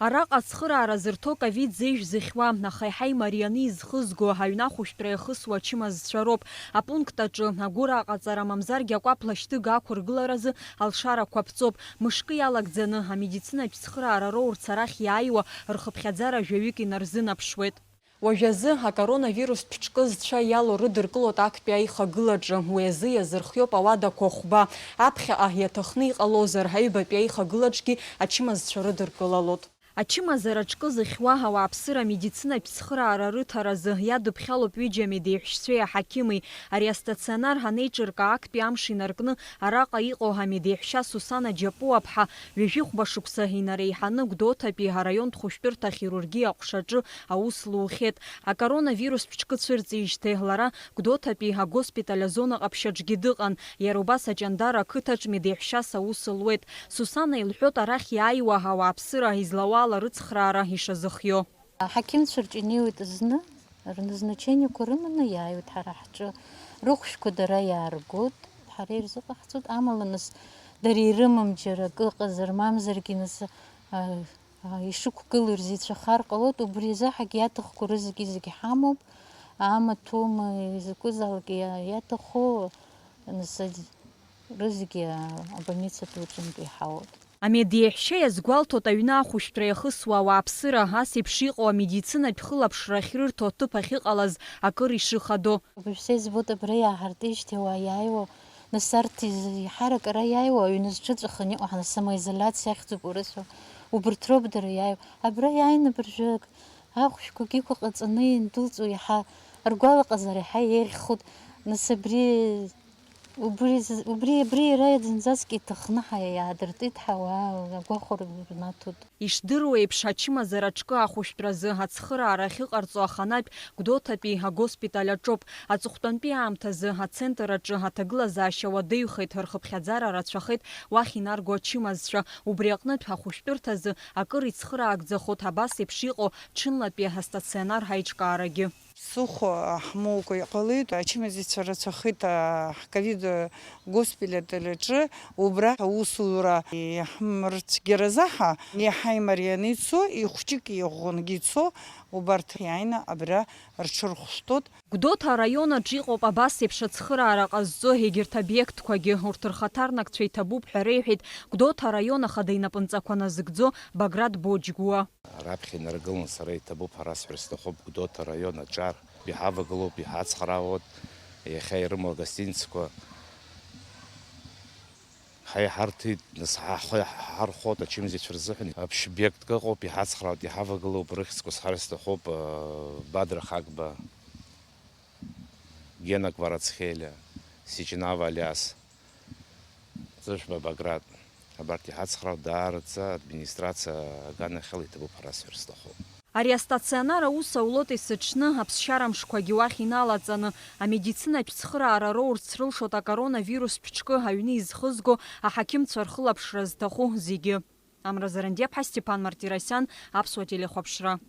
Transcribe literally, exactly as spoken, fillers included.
Араҟа ацхыраара зырҭо ковид зежә зыхьуа, аха иаҳа имарианы изхызго, аҩны ахәышәтәра иахысуа ачымазцәа роуп. Апункт аҿы агәырааҟаҵара мамзаргьы акәаԥ лашьҭыга ақәыргыларазы алшарақәа ԥҵоуп. Мышкы иалагӡаны амедицинатә цхыраара роурц арахь иааиуа рхыԥхьаӡара жәаҩык инарзынаԥшуеит. Уажәазы акоронавирустә ҿкы зцәа иалоу рыдыркылоит актәи аихагылаҿы. Уи азы иазырхиоуп ауадақәа хәба. Аԥхьаҟа иаҭахны иҟалозар, аҩбатәи аихагылаҿгьы ачымазцәа рыдыркылалоит. Ачымазара ҿкы зыхьуа ауааԥсыра амедицинатә цхыраара рыҭаразы иадыԥхьалоуп ҩыџьа амедеиҳәшьцәеи аҳақьыми. Ари астационар ҳанеиҿырка, актәи амш инаркны араҟа иҟоу амедеиҳәшьа Сусана Џьапуаԥҳа ҩажәихәба шықәса инареиҳаны Гәдоуҭатәи араионтә хәышәтәырҭа ахирургиа аҟәшаҿы аус лухьеит. Акоронавирустә ҿкы цәырҵижьҭеи лара Гәдоуҭатәи агоспиталь азона ҟаԥшьаҿгьы дыҟан. Иара убас Аҷандара ақыҭаҿ медеиҳәшьас аус луеит. Сусана илҳәоит, арахь иааиуа ауааԥсыра излауала рыцхраара ишазыхио. Аҳақьымцәа рҿы инеиуеит зны, рназначениақәа рыманы иааиуеит ҳара ҳҿы. Рыхәшәқәа дара иааргоит, ҳара ирзыҟаҳҵоит, амала нас дара ирымам џьара акы ыҟазар, мамзаргьы нас, а, а, ишықәгылоу ирзеицәахар ҟалоит, убри азы ҳагьы иаҭахқәоу рызегьы-зегьы ҳамоуп, амаҭәоума, изакәызаалак иа-, иаҭаху, нас, рызегьы абольница дуаҿынтә иҳауеит. Амедеиҳәшьа иазгәалҭоит, аҩны ахәышәтәра иахысуа ауааԥсыра, ас еиԥш иҟоу амедицинатә хылаԥшра ахьрырҭо аҭыԥ ахьыҟалаз акыр ишыхадо. Уажә са избоит абра иааҳартижьҭеи ауаа иааиуа, нас арҭ из-, еиҳарак ара иааиуа, аҩны зҽыҵәахын иҟоу ҳанасамоизоляциа ахьӡуп урысҳәа, убырҭ роуп дара иааиуа. Абра иааины абыржәы ахәшәқәагьы ықәаҟаҵаны иандәылҵуа иаҳа ргәалаҟазаара иаҳа еиӷьхоит, нас абри Убри з-, убри, абри иара зынӡаск иҭахны ҳа-, иаадыртит ҳәа ауаа агәахәара рнаҭоит. Ишдыруа еиԥш, ачымазара ҿкы ахәышәтәразы ацхыраара ахьыҟарҵо аханатә Гәдоуҭатәи агоспиталь аҿоуп. Аҵыхәтәантәи аамҭазы ацентр аҿы аҭагылазаашьа уадаҩхеит, рхыԥхьаӡара рацәахеит уахь инарго ачымазцәа. Убри аҟнытә ахәышәтәырҭазы акыр ицхыраагӡахоит абас еиԥш иҟоу ҽынлатәи астационар аиҿкаарагьы. Сыхә ҳмоукәа иҟалеит, ачымазцәа рацәахеит, а, ҳковид госпиталь аҿы, убра аусура иаҳмырцәгьаразы ҳа, иаҳа имарианы ицо, ихәҷык иӷәӷәангьы ицо, убарҭ иааины абра рҽырхәшәтәуеит. Гәдоуҭа араион аҿы иҟоуп абас еиԥш ацхыраара ҟазҵо егьырҭ обиектқәагьы, урҭ рхаҭарнакцәа иҭабуп ҳәа реиҳәеит Гәдоуҭа араион ахада инапынҵақәа назыгӡо Баграт Боџьгәуа. Раԥхьа инаргылан, сара иҭабуп ҳәа расҳәар сҭахуп, Гәдоуҭа араион аҿар иҳавагылоуп, иҳацхраауеит, иахьа ирымоу агостиницқәа ҳа иҳарҭеит, нас ҳа-, ҳа-, ҳархәоит ачымазцәа рзыҳәан. Аԥшьбеқьк ыҟоуп, иҳацхраауеит, иҳавагылоуп, рыхьӡқәа сҳәар сҭахуп, э, Бадра Хагба, Гена Кварацхелиа, Сичинава Алиас. Ҵыжәба Баграт. Абарҭ иҳацхраауеит, даараӡа администрациа аганахьала иҭабуп ҳәа расҳәар сҭахуп. Ари астационар аус аулоит есыҽны, аԥсшьара мшқәагьы уахь иналаҵаны. Амедицинатә цхыраара роурц рылшоит акоронавирустә ҿкы аҩны изхызго, аҳақьымцәа рхылаԥшра зҭаху зегьы. Амра Зарандиаԥҳа, Степан Мартиросиан, Аԥсуа телехәаԥшра.